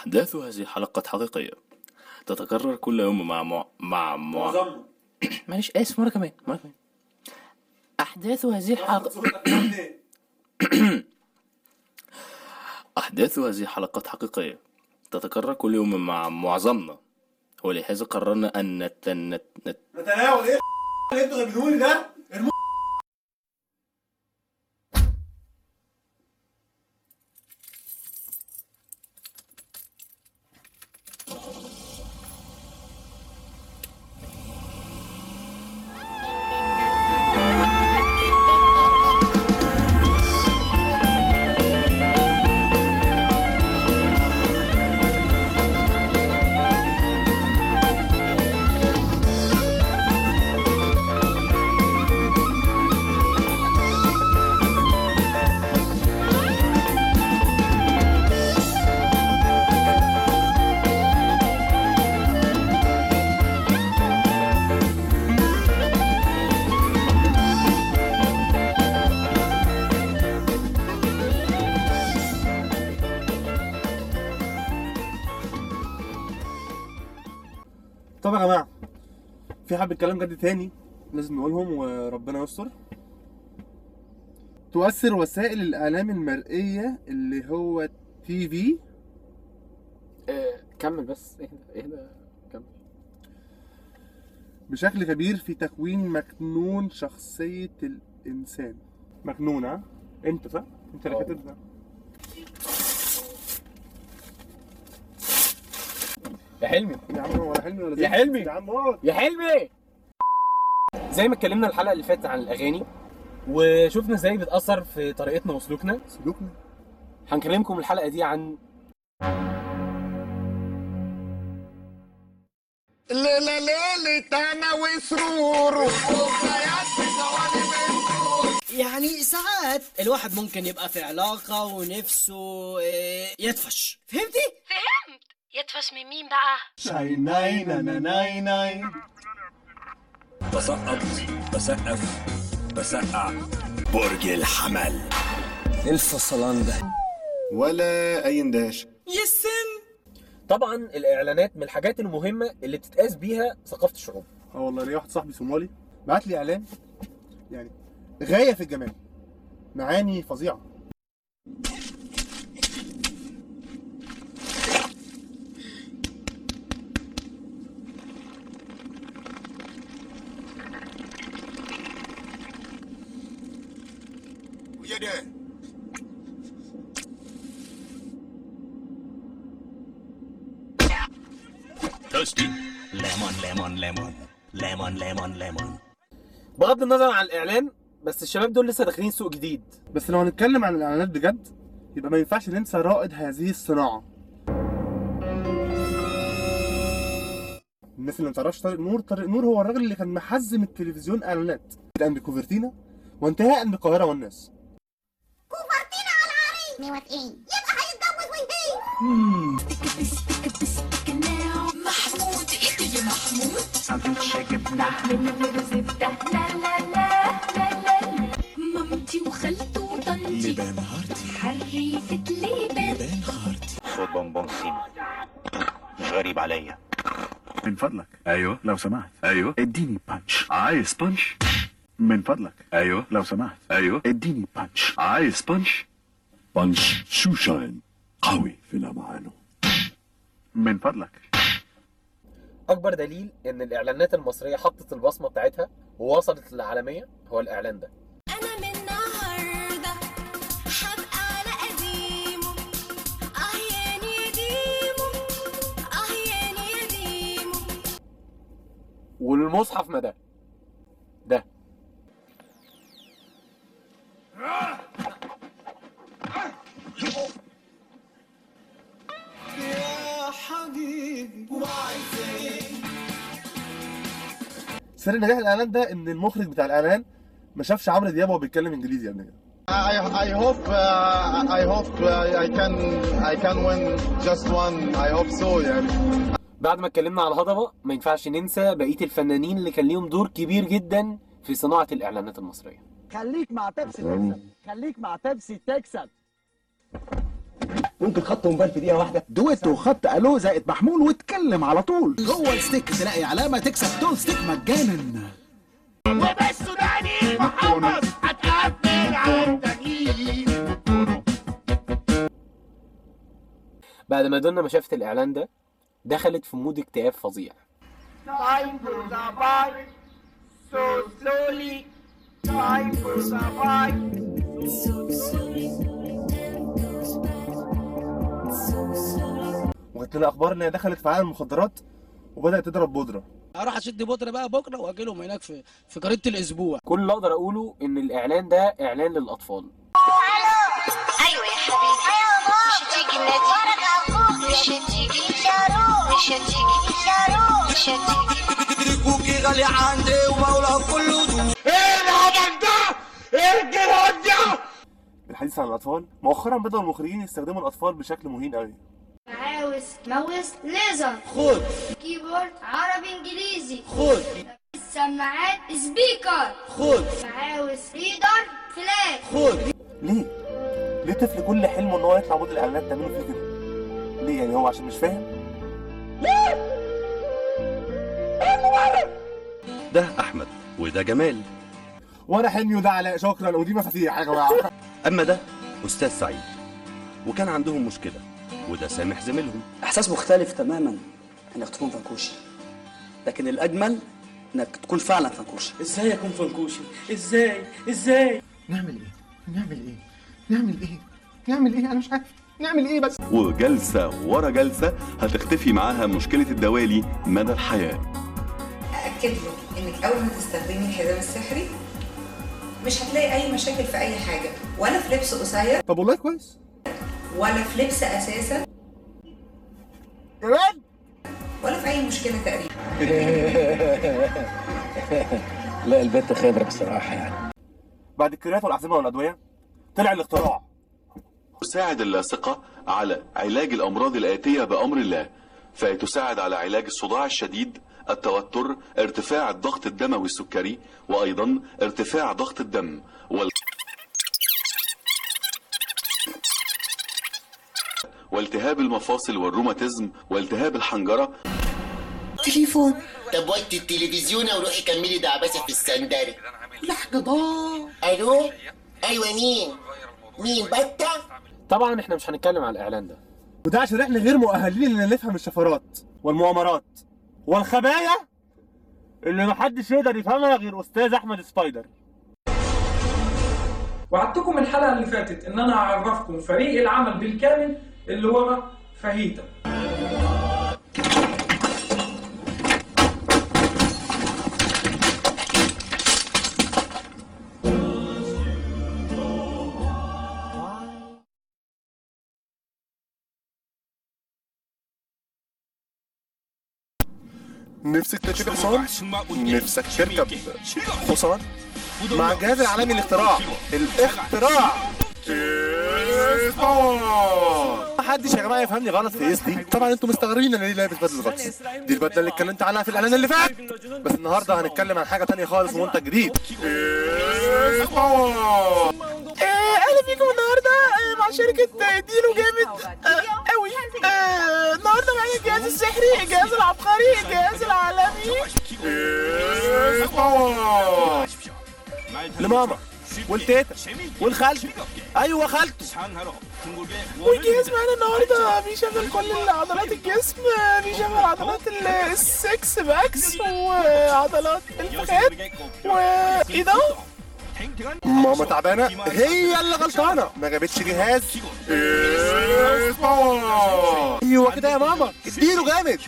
أحداث هذه الحلقة حقيقية تتكرر كل يوم مع مع مع معظمنا. معلش آسف، مرة كمان مرة كمان. أحداث هذه الحلقة أحداث هذه الحلقات حقيقية تتكرر كل يوم مع معظمنا، ولهذا قررنا أن نتناول إيه اللي أنتوا جايبينهولي ده؟ طب يا جماعة، في حبه كلام جد تاني لازم نقولهم وربنا يستر. تؤثر وسائل الاعلام المرئية اللي هو TV كمل بس، اهدى اهدى كمل، بشكل كبير في تكوين مكنون شخصية الانسان. مكنون، ها انت صح؟ انت اللي كاتب ده يا حلمي. يا عم ولا حلمي ولا يا حلمي يا عم اقعد يا حلمي. زي ما اتكلمنا الحلقة اللي فاتت عن الاغاني وشفنا ازاي بتاثر في طريقتنا وسلوكنا. هنكلمكم الحلقة دي عن ليلة ليلة انا وسرور. يعني ساعات الواحد ممكن يبقى في علاقة ونفسه يطفش. فهمتي؟ فهمت. يطفش من مين بقى؟ شاي ناي نا ناي ناي. بسقط بسقف بسقع برج الحمل. الفصلان ده ولا اي اندهاش. يسن. طبعا الاعلانات من الحاجات المهمة اللي بتتقاس بيها ثقافة الشعوب. اه والله ليا واحد صاحبي صومالي بعت لي اعلان يعني غاية في الجمال، معاني فظيعة. Thirsty. Lemon lemon lemon lemon lemon lemon. بغض النظر عن الاعلان، بس الشباب دول لسه داخلين سوق جديد. بس لو هنتكلم عن الاعلانات بجد يبقى ما ينفعش ننسى رائد هذه الصناعة. الناس اللي ما تعرفش طارق نور، طارق نور هو الراجل اللي كان محزم التلفزيون اعلانات، بدءا بكوفرتينا وانتهاء بقاهره والناس. كوفرتينا على العريس موافقين، يبقى هيتجوز ويهي. محمود ايه يا محمود؟ سندوتش جبنه من غير زبدة. لا لا لا لا لا. مامتي وخالته وطنطي لبان هارتي حريفة لبان لبان هارتي. صوت بونبون سيما مش غريب عليا. من فضلك. ايوه لو سمحت. ايوه اديني punch. عايز punch؟ من فضلك. ايوه لو سمحت. ايوه اديني punch. عايز punch؟ punch شوشاين قوي في لمعانه. من فضلك. اكبر دليل ان الاعلانات المصرية حطت البصمة بتاعتها ووصلت للعالمية هو الاعلان ده. انا من النهارده هبقى على قديمة، اه يا نديمه، اه يا نديمه. والمصحف ما ده ده يا حبيبي وعايزين. سر نجاح الاعلان ده ان المخرج بتاع الاعلان ما شافش عمرو دياب وهو بيتكلم انجليزي قبل كده. I hope I hope I can win just one. I hope so يعني. بعد ما اتكلمنا على الهضبه ما ينفعش ننسى بقية الفنانين اللي كان ليهم دور كبير جدا في صناعة الاعلانات المصرية. خليك مع بيبسي تكسب، خليك مع بيبسي تكسب. ممكن خط موبايل في دقيقة واحدة. دويتو خط الو زائد محمول واتكلم على طول. جوه ال stick تلاقي علامة تكسب dual stick مجانا. وبالسوداني المحمص هتقفل على التغيير. بعد ما دونا ما شافت الاعلان ده دخلت في mood اكتئاب فظيع. Time goes by so slowly. Time goes by so slowly. Time goes by so slowly. وجات لنا اخبار ان هي دخلت في عالم المخدرات وبدات تضرب بودره. اروح اشد بودره بقى بكره واجيلهم هناك في جريدة الاسبوع. كل اللي اقدر اقوله ان الاعلان ده اعلان للاطفال. ايوه يا حبيبي، مش هتيجي النادي، مش هتيجي، مش هتيجي، مش هتيجي. كوكي غالي عندي وبقولها بكل هدوء. ايه الهبل ده؟ ايه الجراد ده؟ الحديث عن الاطفال، مؤخرا بدأوا المخرجين يستخدموا الاطفال بشكل مهين قوي. عاوز ماوس ليزر، خد. keyboard عربي انجليزي، خد. سماعات speaker، خد. عاوز reader flash، خد. ليه؟ ليه طفل كل حلمه ان هو يطلع موديل اعلانات تعملوا فيه كده؟ ليه يعني؟ هو عشان مش فاهم؟ ليه؟ ده احمد وده جمال، وانا حلمي وده علاء، شكرا، ودي مفاتيح يا جماعة. اما ده استاذ سعيد وكان عندهم مشكلة، وده سامح زميلهم. احساس مختلف تماما انك تكون فنكوشي، لكن الاجمل انك تكون فعلا فنكوشي. ازاي اكون فنكوشي؟ ازاي؟ ازاي؟ نعمل ايه؟ نعمل ايه؟ نعمل ايه؟ نعمل ايه؟ انا مش عارف نعمل ايه بس. وجلسه ورا جلسه هتختفي معاها مشكلة الدوالي مدى الحياة. أأكد لك إنك أول ما تستخدمي الحزام السحري مش هتلاقي أي مشاكل في أي حاجة، ولا في لبس قصير. طب والله كويس. ولا في لبس أساسا. كمان؟ ولا في أي مشكلة تقريبا. لا البت خبرة بصراحة يعني. بعد الكريات والأحزمة والأدوية طلع الاختراع. تساعد اللاصقة على علاج الأمراض الآتية بأمر الله، فتساعد على علاج الصداع الشديد، التوتر، ارتفاع الضغط الدموي السكري، وأيضا ارتفاع ضغط الدم والتهاب المفاصل والروماتيزم والتهاب الحنجرة. تليفون. طب وطي التلفزيون وروحي كملي دعبسة في السندرة. لحظة. ألو؟ أيوة مين؟ مين بتة؟ طبعا احنا مش هنتكلم على الإعلان ده، وده عشان احنا غير مؤهلين ان نفهم الشفرات والمؤامرات والخبايا اللي محدش يقدر يفهمها غير استاذ احمد سبايدر. وعدتكم الحلقة اللي فاتت ان انا هعرفكم فريق العمل بالكامل اللي ورا فاهيتا. نفسك تركب حصان؟ نفسك تركب حصان؟ مع الجهاز العالمي للاختراع، الاختراع محدش يا جماعة يفهمني غلط في اس دي. طبعا انتم مستغربين انا ليه لابس بدله غطس، دي البدلة اللي اتكلمت عنها في الاعلان اللي فات، بس النهارده هنتكلم عن حاجة تانية خالص ومنتج جديد. اهلا بيكم النهارده مع شركة ديلو جامد قوي. النهارده معايا الجهاز السحري، الجهاز العبقري، الجهاز العالمي. لماما والتيتا والخالته، ايوه خالته. والجهاز معانا النهارده بيشغل كل عضلات الجسم، بيشغل عضلات ال six packs وعضلات الفخاد وايه ده؟ ماما تعبانة، هي اللي غلطانة، ما جابتش جهاز. ايوه كده يا ماما، اديله جامد.